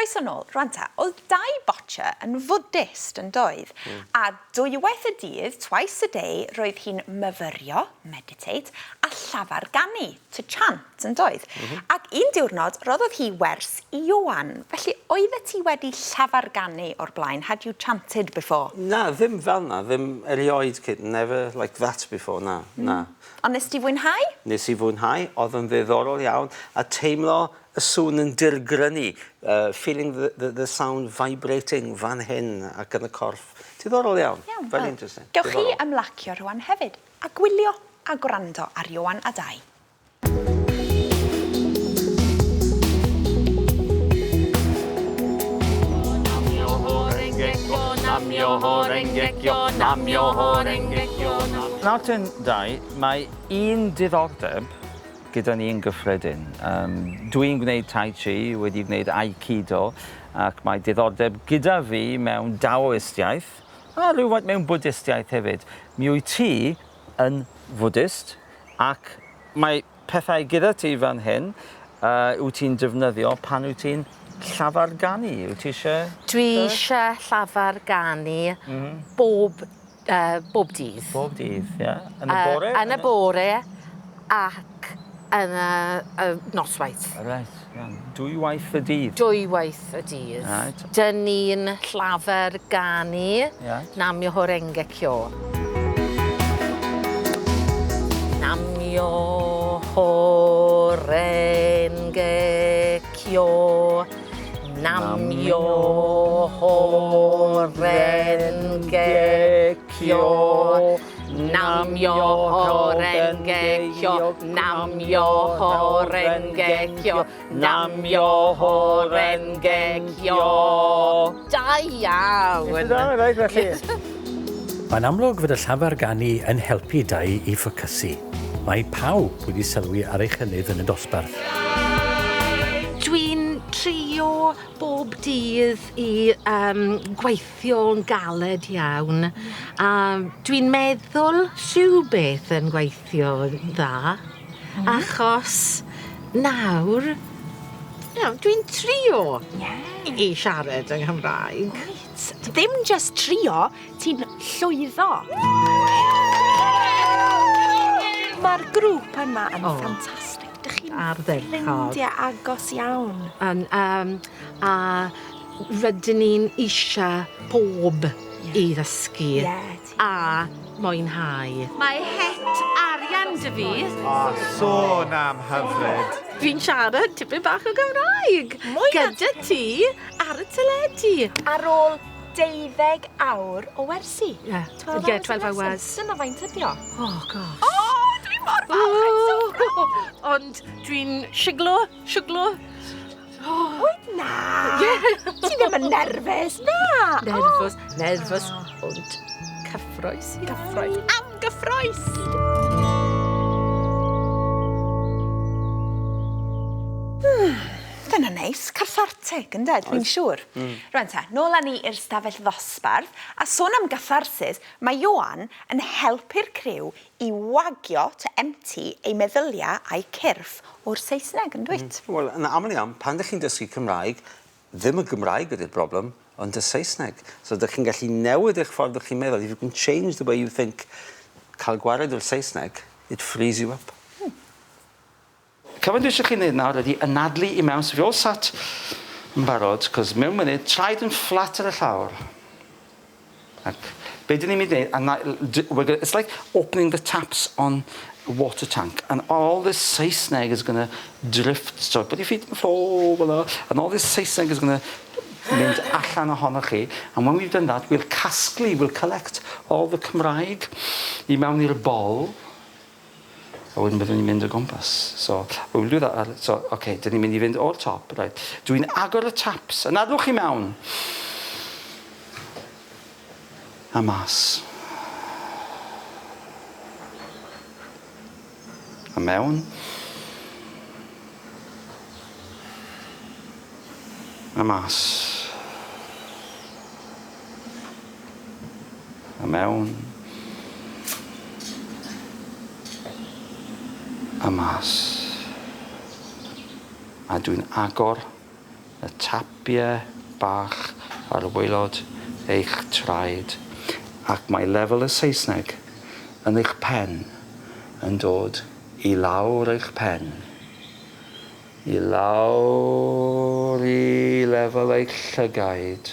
Croeso nôl. Rwan ta, oedd Dai Botcher yn Fwdist, yn doedd? Mm. A dwywaith y dydd, twice a day, roedd hi'n myfyrio, meditate, a llafar ganu, to chant, yn doedd? Mm -hmm. Ac un diwrnod, roddodd hi wers i Ioan. Felly, oeddet ti wedi llafar ganu o'r blaen? Had you chanted before? Na, ddim fel 'na, ddim erioed, never like that before, na, mm. na. Ond nes ti fwynhau? Nes i fwynhau, oedd yn ddiddorol iawn, a teimlo y sŵn yn dirgrynu, uh, feeling the, the, the sound vibrating fan hyn ac yn y corff. Diddorol iawn. Iawn. Very interesting. Gewch chi ymlacio rwan hefyd, a gwylio a gwrando ar Ioan a Dai. Nawr ten Dai, mae un diddordeb gyda ni yn gyffredin. Um, Dwi'n gwneud Tai Chi, wedi gwneud Aikido, ac mae diddordeb gyda fi mewn Daoistiaeth, a rhywfaint mewn Bwdistiaeth hefyd. Mi wyt ti yn Fwdist, ac mae pethau gyda ti fan hyn, uh, wyt ti'n defnyddio pan wyt ti'n llafar ganu? Wyt ti eisiau... Dwi eisiau llafar ganu mm -hmm. bob, uh, bob dydd. Bob dydd, ie. Yeah. Yn y bore? Uh, yn y bore ac yn y, y noswaith. Reit, iawn. Dwy waith y dydd? Dwy waith y dydd. Reit. Dyn ni'n llafar ganu yeah. Namyo Renge Kyo. Namyo Renge Kyo. Namyo Renge Kyo. Namyo Renge Kyo. Namyo Renge Kyo. Namyo Renge Kyo. Da iawn! Ti'n da, reit felly. Mae'n amlwg fod y llafar ganu yn helpu Dai i ffocysu. Mae pawb wedi sylwi ar ei chynnydd yn y dosbarth. Dwi'n trio bob dydd i um, gweithio'n galed iawn a dwi'n meddwl rhywbeth yn gweithio'n dda achos nawr you know, dwi'n trio yeah. i siarad yng Nghymraeg. Wyt. Ddim just trio, ti'n llwyddo. Mae'r grŵp yma yn oh. ffantastig. Dych chi'n ffrindiau agos iawn. An, um, a rydyn ni'n eisiau pob yeah. i ddysgu yeah, a mwynhau. Mae het arian 'da fi. O, sôn am hyfryd. Dwi'n siarad tipyn bach o Gymraeg. Mwy na... Gyda ti ar y teledu. Ar ôl deuddeg awr o wersi. Ie. 12 Ie, 12 hours. Dyna faint ydi o. Oh, gosh. Oh, dwi mor falch, I'm so proud. Ond dwi'n siglo, siglo. Oh. Wyt na! Ti ddim yn nerfus, na! Nerfus, nerfus, ond cyffroes iawn. Cyffroes. Am gyffroes! Dyna neis, cathartic, ynde, dwi'n siŵr. Mm. Rwan ta, nôl â ni i'r stafell ddosbarth, a sôn am gatharsis, mae Ioan yn helpu'r criw i wagio, to empty, eu meddyliau a'u cyrff o'r Saesneg, yn dwyt? Mm. Wel, yn aml iawn, pan dych chi'n dysgu Cymraeg, ddim y Gymraeg ydy'r broblem, ond y Saesneg. So dych chi'n gallu newid eich ffordd dych chi'n meddwl. If you can change the way you think, cael gwared o'r Saesneg, it frees you up. Hmm. Cyfan dwi eisiau chi wneud nawr ydy anadlu i mewn, so if you all sat yn barod, cos mewn munud, traed yn fflat ar y llawr. Ac be dyn ni'n mynd i wneud, it's like opening the taps on a water tank, and all this Saesneg is going to drift, so put your feet on the floor, below, and all this Saesneg is going to mynd allan ohonoch chi, and when we've done that, we'll casglu, we'll collect all the Cymraeg i mewn i'r bol, A wedyn byddwn ni'n mynd o gwmpas. So, we'll do that. Ar, so, oce, okay, dyn ni'n mynd i fynd o'r top. Right. Dwi'n agor y taps. Anadlwch chi mewn. A mas. A mewn. A mas. A mewn. A mas. A dwi'n agor y tapiau bach ar waelod eich traed ac mae lefel y Saesneg yn eich pen yn dod i lawr eich pen, i lawr i lefel eich llygaid,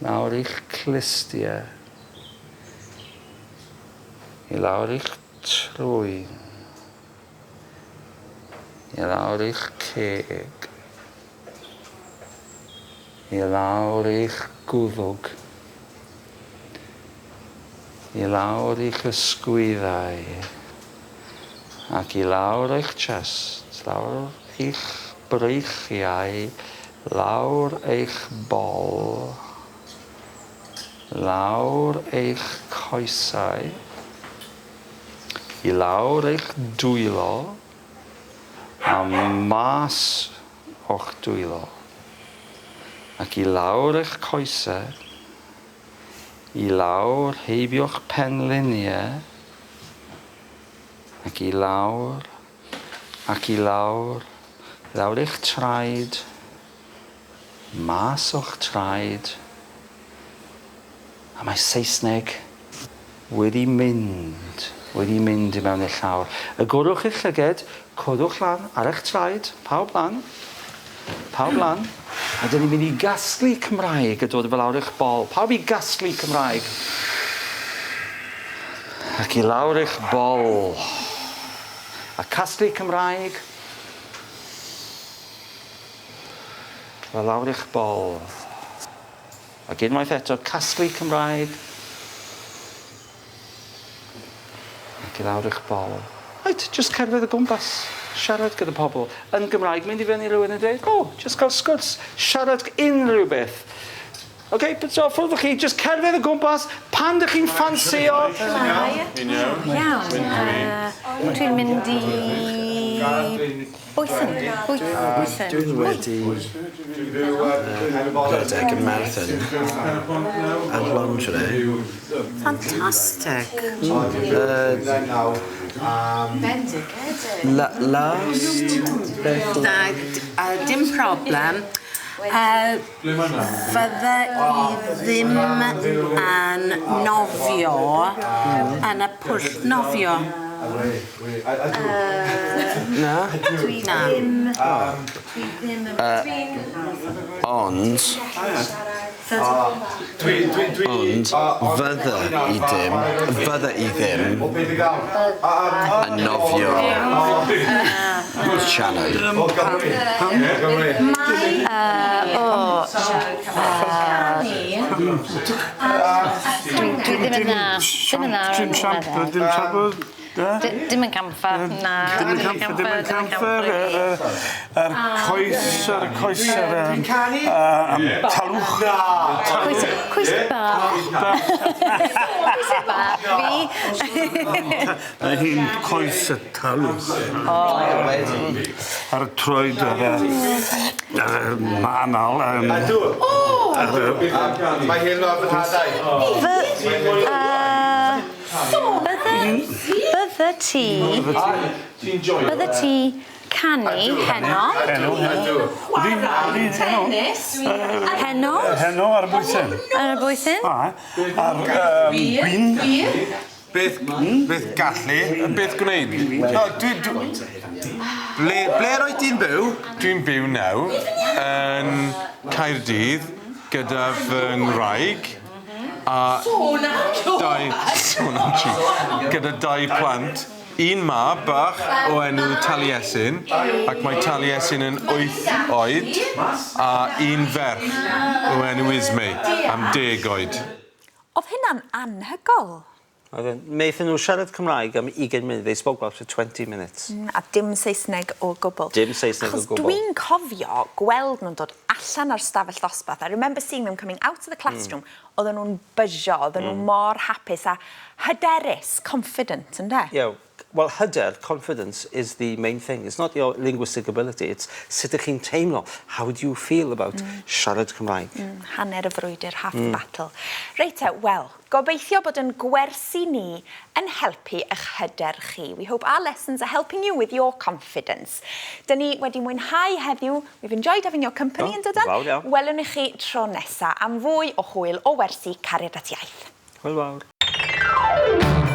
lawr i'ch clustiau, i lawr i'ch trwyn, i lawr i'ch ceg, i lawr i'ch gwddwg, i lawr i'ch ysgwyddau, ac i lawr eich chest, lawr i'ch breichiau, lawr eich bol, lawr eich coesau, i lawr eich dwylo, a mas o'ch dwylo, ac i lawr eich coesau, i lawr heibio'ch penliniau, ac i lawr, ac i lawr, i lawr eich traed, mas o'ch traed, a mae Saesneg wedi mynd, wedi mynd i mewn i'r llawr. Agorwch eich llyged, codwch lan ar eich traed, pawb lan, pawb lan, a dyn ni'n mynd i gasglu Cymraeg a dod fel lawr eich bol. Pawb i gasglu Cymraeg. Ac i lawr eich bol. A casglu Cymraeg. Fel lawr eich bol. Ac unwaith eto, casglu Cymraeg. Ac i lawr eich bol. Right, just cerdded o gwmpas, siarad gyda pobl yn Gymraeg, mynd i fyny rhywun yn dweud, oh, just cael sgwrs, siarad unrhyw beth. OK, so ffwrdd â chi, just cerdded o gwmpas, pan dych chi'n ffansio. Iawn. Dwi'n mynd i Bwythyn. Bwythyn. Dwi wedi rhedeg y marathon ar lingerie. Fantastic. Last? Beth? Na, dim problem. Fydda i ddim yn nofio yn y pwll nofio. Na? Na. Ond, ond fydda i ddim yn nofio Shannon. O, dwi ddim yn dda. Ddim yn dda. Dim siamp, dim siamp, Dim yn camfa, na. Dim yn camfa, dim yn camfa. Yr coes, yr coes, yr talwch. Coes, coes bach. Coes bach fi. Mae hi'n coes y talwch. Ar y troed, ar y manal. Mae hyn o'r fy nhadau. Bydde ti canu heno. Heno, heno. Tennis. Heno. Heno ar y bwysyn. Ar y bwysyn. A, ar gwin. Beth, beth gallu, Beth gwneud? No, dwi, dwi, ble roedd ti'n byw? Dwi'n byw nawr yn Caerdydd gyda fy ngwraig a dau, sôn am ti, gyda dau plant. Un mab bach o enw Taliesin, ac mae Taliesin yn 8 oed, a un ferch o enw Ismay, am 10 oed. Oedd hynna'n anhygoel. Oedd e'n, wnaethon nhw siarad Cymraeg am 20 munud. They spoke Welsh for 20 minutes. A dim Saesneg o gwbl. Dim Saesneg o Achos gwbl. Dwi'n cofio gweld nhw'n dod allan o'r stafell ddosbarth. I remember seeing them coming out of the classroom. Oedden nhw'n buzzio, oedden nhw mor hapus a hyderus, confident, ynde? Yeah, Well, hyder, confidence, is the main thing. It's not your linguistic ability, it's sut ych chi'n teimlo. How do you feel about siarad Cymraeg? Hanner y frwydr, half the battle. Reit te, wel, gobeithio bod yn gwersi ni yn helpu eich hyder chi. We hope our lessons are helping you with your confidence. Dyn ni wedi mwynhau heddiw. We've enjoyed having your company, Do, yn dydan? fawr iawn. Welwn ni chi tro nesa am fwy o hwyl o wersi Cariad at Iaith. Hwyl fawr.